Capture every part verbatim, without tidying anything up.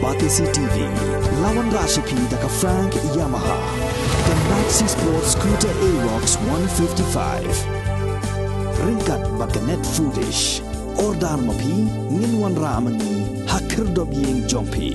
Batesi T V, la wanrah sha phi da ka Frank Yamaha, ka Maxi Sport Scooter Aerox one fifty-five. Ryngkat bad ka Net Foodish. Order ma phi, ngin wanrah ma ngi ha khyrdop ïing jong phi.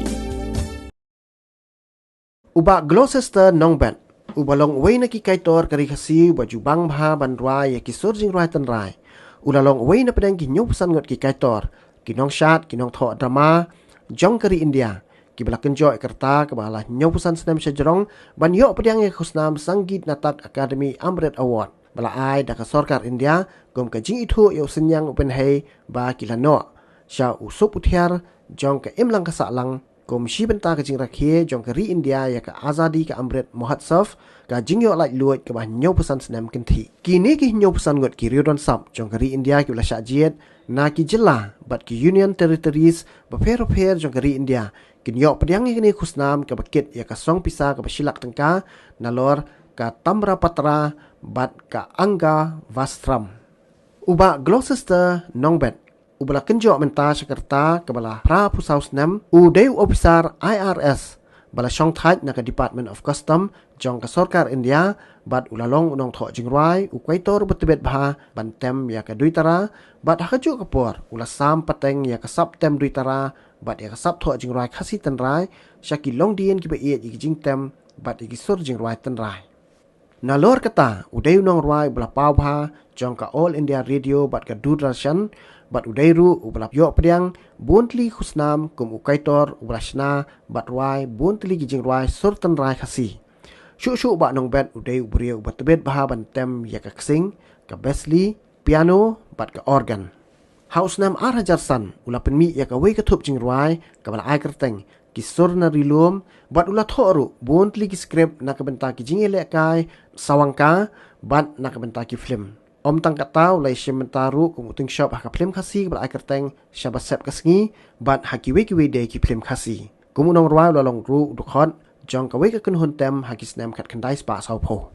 U Bah Gloucester Nongbet, uba long uwei na ki kaitor ka ri Khasi uba ju bang bha ban rwai ïa ki sur jingrwai tynrai, u la long uwei na pdeng ki hynñiewphew san ngut ki kaitor, ki nongshad, ki nongthoh drama jong ka ri India, kiba la kynjoh ïa ka rta kaba la hynñiewphew san snem sha jrong ban ïoh pdiang ïa ka khusnam Sangeet Natak Akademi Amrit Award ba la ai da ka sorkar India kum ka jingithuh ïa u synñiang u pynhei ba ki la noh sha u sup u thiar jong ka imlang ka sahlang, kum shi bynta ka jingrakhe jong ka ri India ïa ka Azadi ka Amrit Mahotsav, ka jingïoh laitluid kaba hynñiewphew san snem kynthih. Kine ki hynñiewphew san ngut ki riewdonsap jong ka ri India kiba la shah jied na ki jylla bad ki Union Territories bapher bapher jong ka ri India kin ïoh pdiang ïa kane ka khusnam kaba kit ïa ka song pisa kaba shi lak tyngka, nalor ka Tamrapatra bad ka Anga Vastram. U Bah Gloucester Nongbet, uba la kynjoh mynta sha ka rta kaba la phra phew saw snem, u dei u ophisar I R S ba la shongthait na ka Department of Custom jong ka sorkar India, bad u la long u nongthoh jingrwai, u kaitor uba tbit bha ban tem ïa ka duitara, bad ha kajuh ka por u la sam pateng ïa ka sap tem duitara bad ïa ka sap thoh jingrwai Khasi tynrai sha ki longdien kiba ïeit ïa ki jingtem bad ïa ki sur jingrwai tynrai. Nalor kata, u dei u nongrwai uba la paw bha jong ka All India Radio bad ka Doordarshan, bad u dei ruh uba la ïoh pdiang bun tylli ki khusnam kum u kaitor uba la shna bad rwai bun tylli ki jingrwai sur tynrai Khasi. Shuh shuh Bah Nongbet u dei u briew uba tbit bha ban tem ïa ka ksing, ka besli, piano bad ka organ. Ha u snem ar hajar san u la pynmih ïa kawei ka thup jingrwai kaba la ai kyrteng Ki Sur na Ri Lum, bad u la thoh ruh bun tylli ki script na ka bynta ki jingïalehkai sawangka bad na ka bynta ki phlim. Ym tang kata, u la ïashim bynta ruh kum u tyngshop ha ka phlim Khasi kaba la ai kyrteng Shaba Sep ka Sngi bad ha kiwei kiwei de ki phlim Khasi. Kum u nongrwai u la long ruh u dkhot jong kawei ka kynhun tem ha ki snem khatkhyndai spah sawphew.